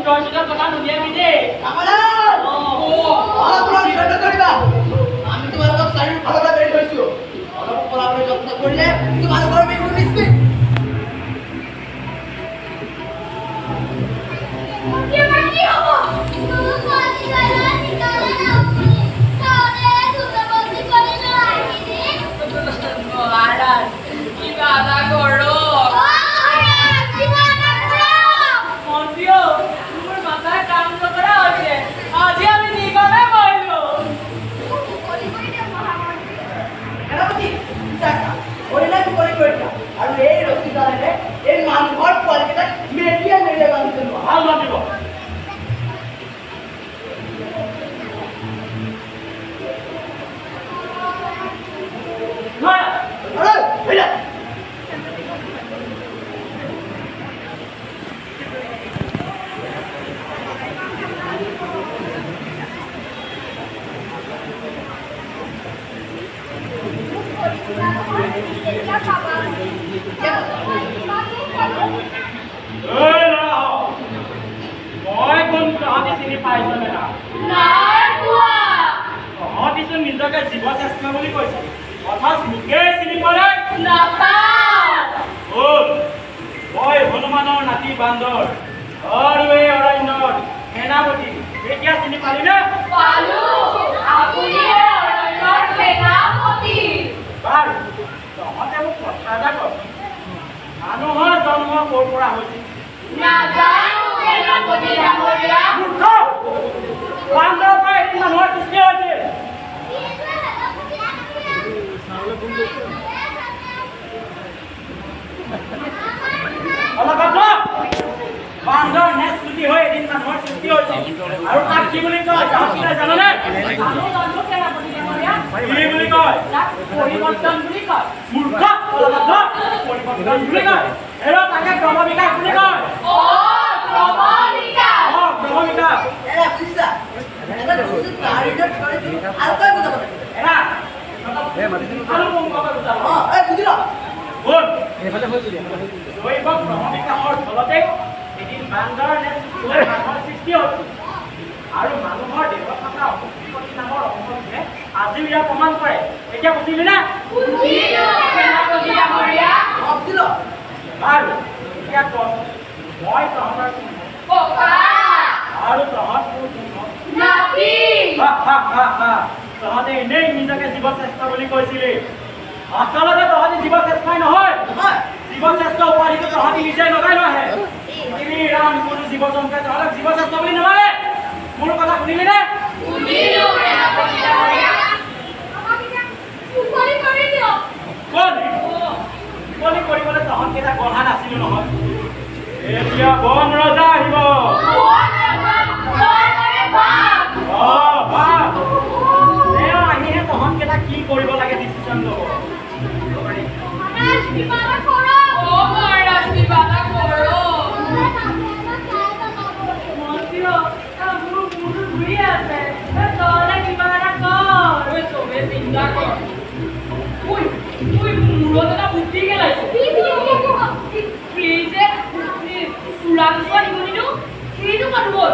উত্তৰ চুতৰ কথা নুলিয়াবি দেই। আমি তোমালোকক চাৰিওফালৰ পৰা বেৰি ধৰিছো। অলপ পলাবলৈ যত্ন কৰিলে তোমালোকৰ মৃত্যু নিশ্চিত। কিবা এটা কৰক। মন্ত্ৰীও, মোৰ মাথাই কাম নকৰা হৈছে। আজি আমি নিগমে মৰিলো। আৰু এই ৰছীডালেৰে এই মানুহৰ পোৱালিকেইটাক মেৰিয়াই মেৰিয়াই বান্ধি পেলোৱা। ভাল মাতিব। মই কোন তহঁতি চিনি পাইছনে না? তহঁতিচোন নিজকে জীৱশ্ৰেষ্ঠ বুলি কৈছ, অথচ মোকেই চিনি পোৱা নাই। মই হনুমানৰ নাতি বান্দৰ আৰু এই অৰণ্যৰ সেনাপতি। এতিয়া চিনি পালি নে? বাৰু, তহঁতে মোক কথা এটা কচোন, মানুহৰ জন্ম ক'ৰ পৰা হৈছিল? মূৰ্খ! বান্দৰৰ পৰা এদিন মানুহৰ সৃষ্টি হৈছিল। অলপ বান্দৰ নেজ চুটি হৈ এদিন মানুহৰ সৃষ্টি হৈছিল, আৰু তাক কি বুলি কয় তহঁতে জাননে? কি বুলি কয়? পৰিৱৰ্তন বুলি কয়। মূৰ্খ! পৰিৱৰ্তন বুলি কয়। এৰ তাকে ক্ৰমবিকাশ বুলি কয়। অ, ক্ৰমবিকাশ। এৰা, আৰু কমকৈ বুজাব। শুন, জৈৱ ক্ৰমবিকাশৰ ফলতে এদিন বান্দৰ নেজ চুটি হৈ মানুহৰ সৃষ্টি হৈছিল, আৰু মানুহৰ দেহত থকা অপুষ্টিপতি নামৰ অংশটোৱে আজিও ইয়াৰ প্ৰমাণ কৰে। এতিয়া বুজিলি নে? বাৰু, এতিয়া কচোন, মই তহঁতৰ কোন? আৰু তহঁত মোৰ কোন? তহঁতে এনেই নিজকে জীৱশ্ৰেষ্ঠ বুলি কৈছিলি। আচলতে তহঁতি জীৱশ্ৰেষ্ঠই নহয়, জীৱশ্ৰেষ্ঠ উপাধিটো তহঁতি নিজে লগাই লোৱাহে। ৰাম, কোনো জীৱ জন্তুৱে তহঁতক জীৱশ্ৰেষ্ঠ বুলি নামানে। মোৰ কথা শুনিলি নে? কোন মুকলি কৰিবলৈ তহঁতকেইটা গঢ়া নাছিলো নহয়। এতিয়া বন ৰজা আহিব। অ, বাঘ। তেওঁ আহিহে তহঁতকেইটা কি কৰিব লাগে ডিচিশ্যন ল'ব। মূৰত এটা বুদ্ধি গেলাইছে। চোৰাংচোৱা নিগনিটো সেইটো মানুহ গ'ল।